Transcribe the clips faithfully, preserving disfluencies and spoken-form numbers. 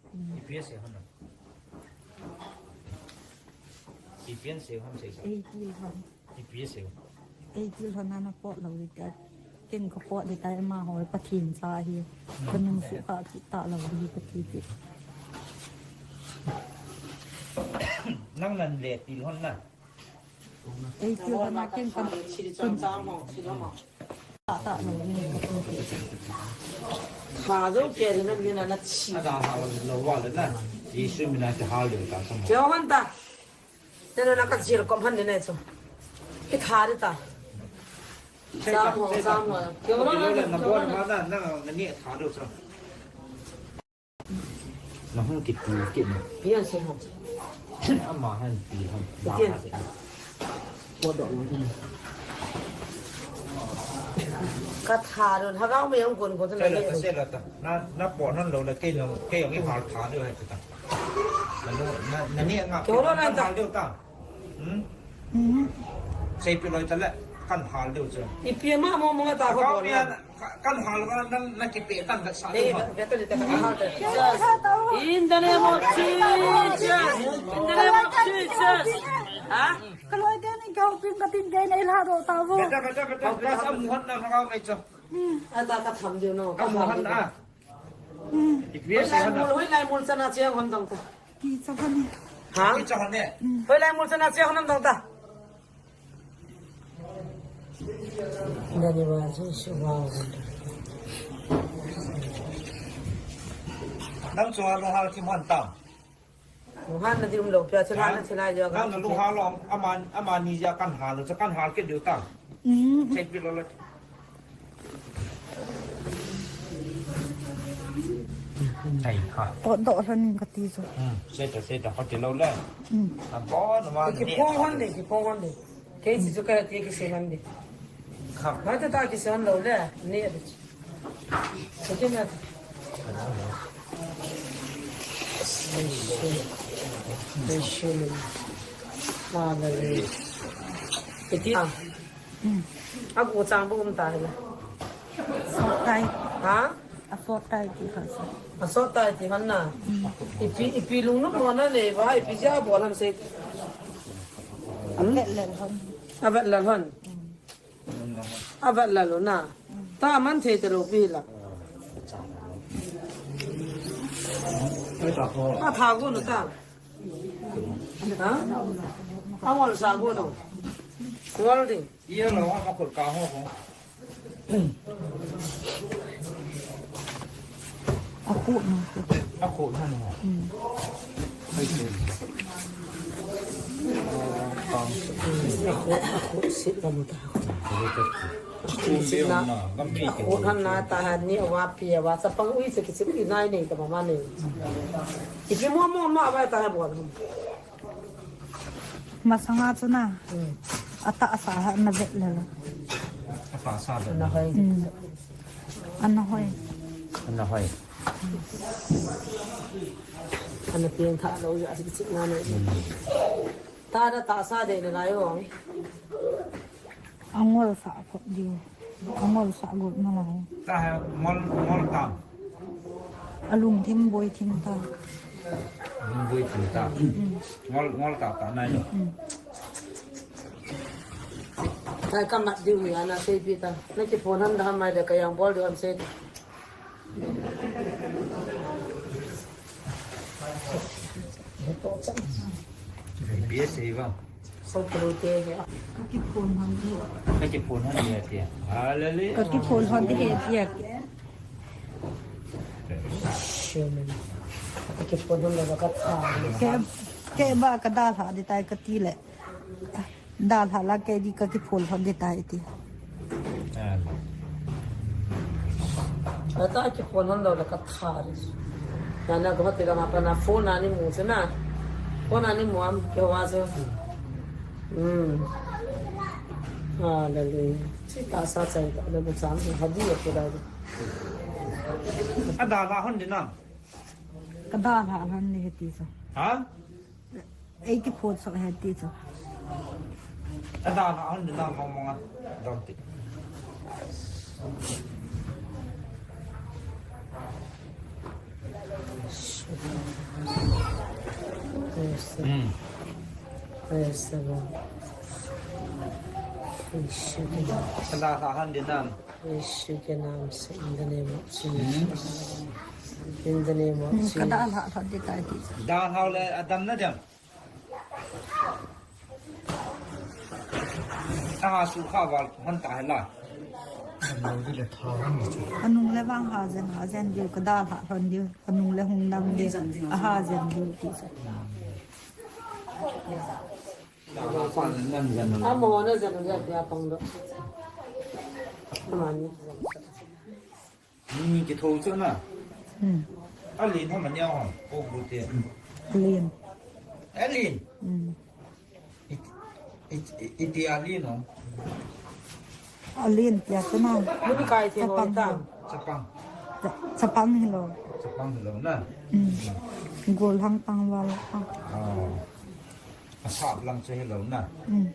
Ipi asei ham? Ipi asei ham, sei sa. Ei til ham. Ipi asei. Ei til ham, nana pot lou ding ka. Ken ka pot ding tai, amaho Pathen cha ahi. Ka nung sukha kit talou ding ka ti ti. Nang nan le til ham na. Ei, ti hana ken kan. Tha dou ke na mina na chi. Ada ha lo wa le na. Jesu mina te ha le ta sa. Kya hon ta? Te na ka jil kom han ne ne chu. Ki tha de ta. Sa mo, sa mo. Kya hon na bo na na na ni tha dou sa. Na hung kitu kit na. Pian se ho. Ama han pi han. Pian. Ko do. Ka tha ron ha gao me ang kon ko ta na. Sela ta, sela ta. Na, na pot han lou le kei jong, kei jong i hal tha diu hai ta. Na, na, na ni nga. Kyo lo na ta. Hal diu ta. Hmm? Hmm. Sei pi loi ta le, kan hal diu chu. Ipi ama mo mo ta ko. Ka, kan hal ka nan, na kipe tan ka sa. Ei, diu ha. Betul, betul, betul. In the name of Jesus. In the name of Jesus. Ha? Ka loi de ni ka hopin ka tin de nei la do ta vo. Beta, beta, beta. Ka sa muhan na ka mai chu. Hmm. Ata ka tham diu no. Ka muhan na. Hmm. Ipi asei ham na. Hoilai mol chana che hon dong ta. Ki cha hon ni. Ha? Ki cha hon ni. Hmm. Hoilai mol chana che hon dong ta. Dani wa Jesu wa. Nang chu lunghal kim hon tam. Lunghal na di um lou, pia thilha na thilha jo ka. Nang na lunghal lou, ama, ama ni ja kan hal, cha kan hal ke diu ta. Mm. Check bi lo lo. Ai ha. To do hlan ka ti chu. Hmm, sei ta, sei ta, ka ti lou le. Hmm. A bo na ma. Ki phong hon de, ki phong hon de. Kei si chu ka ti ki sei hon de. Kha. Ma ta ta ki sei hon lou le. Ni a de. Sa ki na. Hallelujah. Iti. Hmm. A gu chang bu um ta le. Sot tai. Ha? A sot tai ti kha sa. A sot tai ti hon na. Hmm. Ipi, ipi lung nu mo na le ba, ipi ja bo lam se. A vet lel hon. A vet lel hon. Hmm. A vet lel na. Hmm. Ta man thei te lo pi la. A tha gu nu ta. Ha? A ngol sa gu nu. Ngol ding. Iya lo, a khut ka ho ko. A khut na. A khut na no. Hmm. Ai, khut. A khut, a khut sit la mu ta. Khut sit na. A khut han na ta han ni a wa pi a wa sa pang ui sa ki sit ui nai nei ta ma ma nei. Ipi mo mo ma ba ta ha bo. Masanga chu na. Hmm. A tahsa ha na vet le la. A tahsa vet. Ana hoi. Hmm. Ana hoi. Ana hoi. Ana piang tha lo ya si chi na ne. Hmm. Ta da tahsa de le la yo. Angol sa phot diu. Angol sa got na lai. Ta he ngol, ngol ta. Alungthim boi thim ta. Lung boi thim ta. Mm. Ngol, ngol ta ta nai. Mm. Kai ka mat diu hi ana sei pi ta. Na ki phone han da mai de ka yang bol diu an sei. Bia sei ba. Ka kiphone hon ding. Ka kiphone hon ding ati. Hallelujah. Ka kiphone hon ding ati. Amen. Ka kiphone hon le ka tha. Ke, ke ba ka dalha ding tai ka ti le. Dalha la ke di ka kiphone hon ding tai ti. Amen. Ata kiphone hon lou le ka tha le. Na na ko te ka ma pa na phone ani mu se na. Phone ani mu am ke wa se. Hmm. Hallelujah. Chi ta sa chai ta le bu chang ha di ko da. Ada la hon ding na. Ka dalha hon ding he ti sa. Ha? Ei kiphone sot he ti chu. Ada na an na mong mong an. Dong ti. Hmm. Praise the Lord. Praise you, Lord. Kada ka han din nam. Praise you, Lord. In the name of Jesus. In the name of Jesus. Kada la la di tai di. Da hao le adam na jam. Aha, su kha val han ta la. Anung le vang ha jen, ha jen diu, kada la han diu. Anung le hung nam le, aha jen diu ti sa. Amo na jen jen pia pang do. Amani. Ni ki tho chu na. Hmm. Alin ha mania ho, ko bu te. Alin. Alin. Hmm. It, it, it, iti alin ho. Alin pia tu na. Mun kai te ho. Chapang ta. Chapang. Cha-, chapang hi lo. Chapang hi lo na. Mm. Gol hang tang val. Oh. Asap lang chu hi lo na. Mm.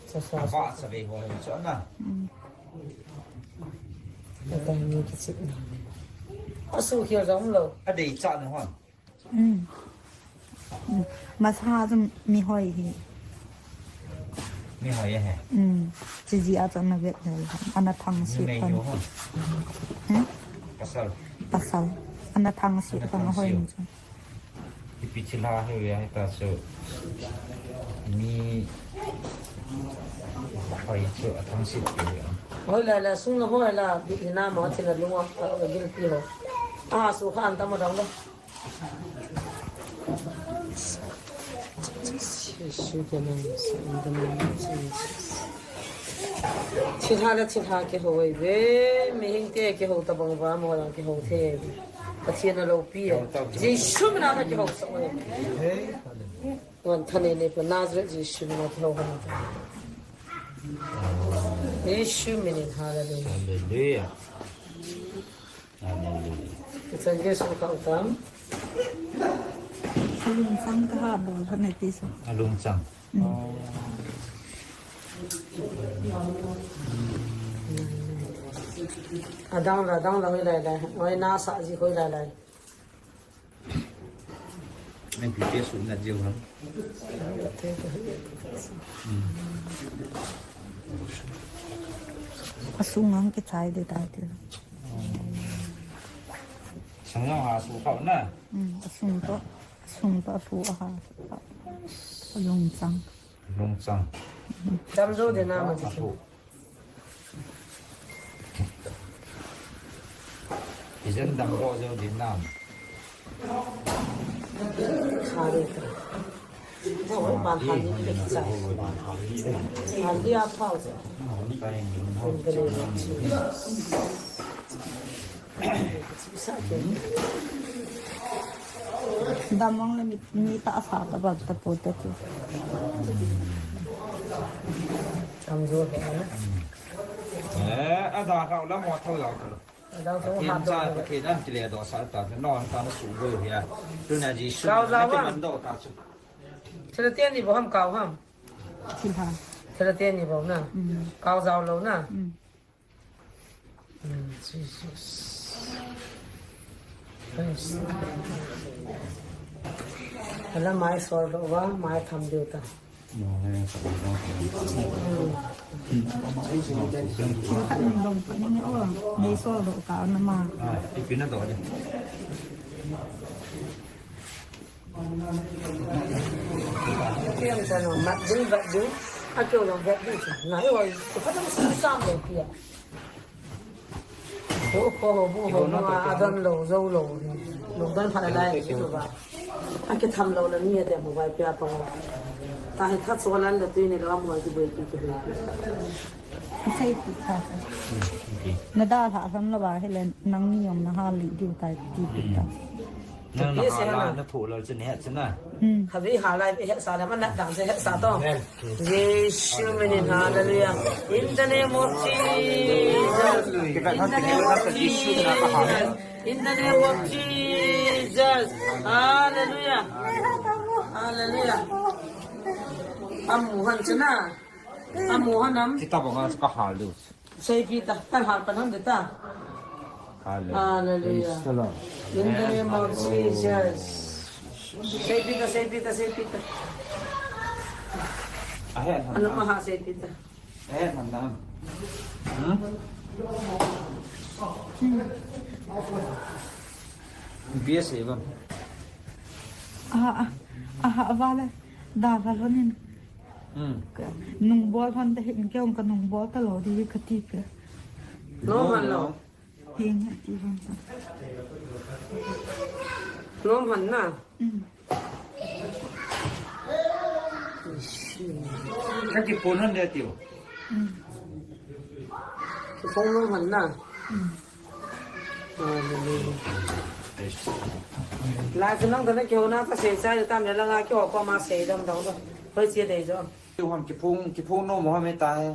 Sa sa. Aba sa ve ho hi chu na. Mm. Ka ta ni ki chit na. Asu hi jong lo. Adei cha na hon. Mm. Mm. Masanga chu mi hoi hi. Mi hoi he. Mm. Chi ji a chu ana vet le. Ana thang si. Mi hoi. Hmm? Pasal. Pasal. Ana thang si. Ana thang si. Hoi ni chu. Ipi thil ha he ya ta chu. Mi hoi chu a thang si. Hoi la la sung la hoi la bi na ma thil la lung a gil pi ho. A su khan ta ma dang lo. Jesu ke nam sa in the name of Jesus. Thilha le thilha kihou ve, mihing te kihou tabang va, mo lang kihou the. Pathen a loupi e. Jesu mina ta kihou sa ve. Wan thane ne pa Nazareth Jesu mina kihou ha ta. Jesu mina, hallelujah. Hallelujah. Amen. Kisan Jesu ka utam. Alung sang ka ha bol ka ne ti sa. Alung sang. Mm. Adang la, adang la hoi lai lai. Hoi na sa ji hoi lai lai. Ai, pi te su na jiu ham. Asung ang kichai de tai te. Sang jong ha su khau na. Mm, asung to, asung to asu a ha. Alung chang. Lung chang. Dam jo de na ma ji. Asu. Ijen dam jo jo din nam. Kha de ta. Ho, ban kha ni de cha. Ban dia phao cha. Damang le mi, mi ta sa ta bag ta po ta chu. Am jo he na. Eh, ada ka la mo thau ya ka. Ada so ha cha do. Ke nan ti le do sa ta no ta na su go ya. Tu na ji su. Kau na za ti wa. Man do ta chu. Thil te ni bo ham kau ham. Thil ha. Thil te ni bo na. Mm. Kau zau lo na. Mm. Mm, Jesus. Praise. Hala mai sol ro wa, mai tham diu ta. Mai sol ro ka na ma. Ah, ipi na do de. Kiyam sa no, mat ding, vat ding. A kyo no vet ding si. Na yo, ko pa dang si sam lo kya. Ko, ko, ho, bu, ho, bu, a, a don lo, zo lo. Lo don pha la lai, so ba. A ke tham lo la ni ya de mo bai pya pa ngo. Ta he tha so lan la tu ni lo mo ki bui ki ki. Sai pi ta. Na da la han la ba he le nang ni yong na ha li diu tai ti pi ta. Nang na ha la na phu lo chu ni he chu na. Hmm. Khavi ha lai he sa la ma na dang he sa to. Jesu minin, hallelujah. In the name of Jesus. In the name of Jesus. In the name of Jesus. Hallelujah. Hallelujah. Amu han chu na. Amu han am. Kita ba ka hal du. Seipi ta, ta hal pa nam de ta. Hallelujah. Hallelujah. Praise the Lord. In the name of Jesus. Seipeh ta, seipeh ta, seipeh ta. Ahe, ahe. Ano maha seipeh ta. Ahe, ahe. Hmm? Bia sei bang. Ah, ah, ah, ah, vale. Da, vale, nin. Hmm. Nung bol han da hin kei ong ka nung bol ta lou di ka ti ke. Lou han lou. Hing, ati vang sa. Lom han na. Mm. Ka kipon han de tiu. Mm. Kipon lom han na. Mm. Hallelujah. La se nang da na kihou na ka sei sa tam le la nga kihou ko ma sei dam dam da. Hoi che de jo. Tiu ham kipon, kipon nom mo ha me ta he.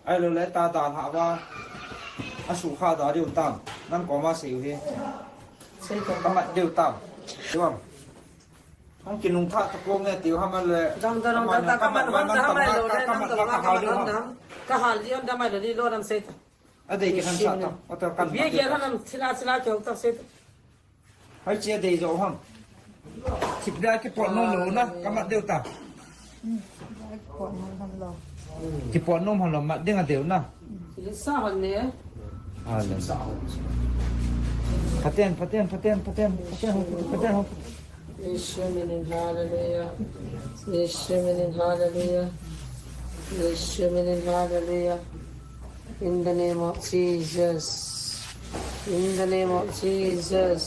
Ahilou le ta dalha va. Asukha da diu tam. Nang koma sei u hi. Sei to. Ka mat diu tam. Diu ham. Hung kinung tha ta ko nge tiu ham le. Dang dang dang dang ka mat dang dang mai lo le dang dang ka hal diu ham. Ka hal diu dang mai lo di lo dang sei to. Adei ki han sa to. Ata kan. Bia ki han nam sila sila ki hok to sei to. Hoi che dei jo ham. Thip da kipot nom lou na, ka mat diu ta. Hmm, kipot nom ham lou. Kipot nom ham lou, mat ding a diu na. Sa hon ne. Hallelujah. Phaten, phaten, phaten, phaten, phaten ho, phaten ho. Yesu minin hallelujah. Yesu minin hallelujah. Yesu minin hallelujah. In the name of Jesus. In the name of Jesus.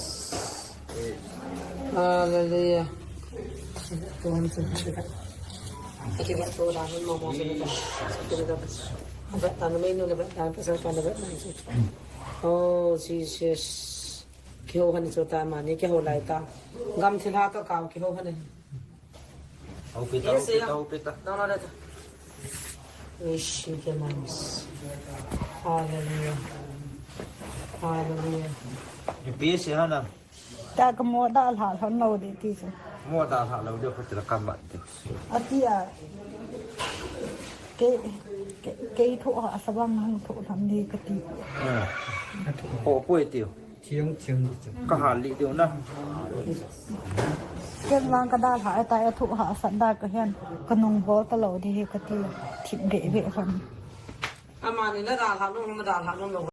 Hallelujah. Oh, Jesus. Kihou han chu ta mani, kihou lai ta. Gam thilha toh kihou han. Houpi ta, houpi ta, houpi ta. Hallelujah. Hallelujah. Ipi sei ham na. Ta ka mo dalha lhon lou di ti chu. Mo dalha lou di ko ti la ka mat di. Ati a. Kei, kei, kei thoh hahsa vang nang thoh lhon di ka ti. Ko poi tiu. Thiang, thiang di chu. Ka hal lih diu na. Ken vang ka dalha ta, e thoh hahsa da ka hen. Ka nung bol ta lou di hi ka ti. Thip be be han. Amani na dalha nom, dalha nom lou.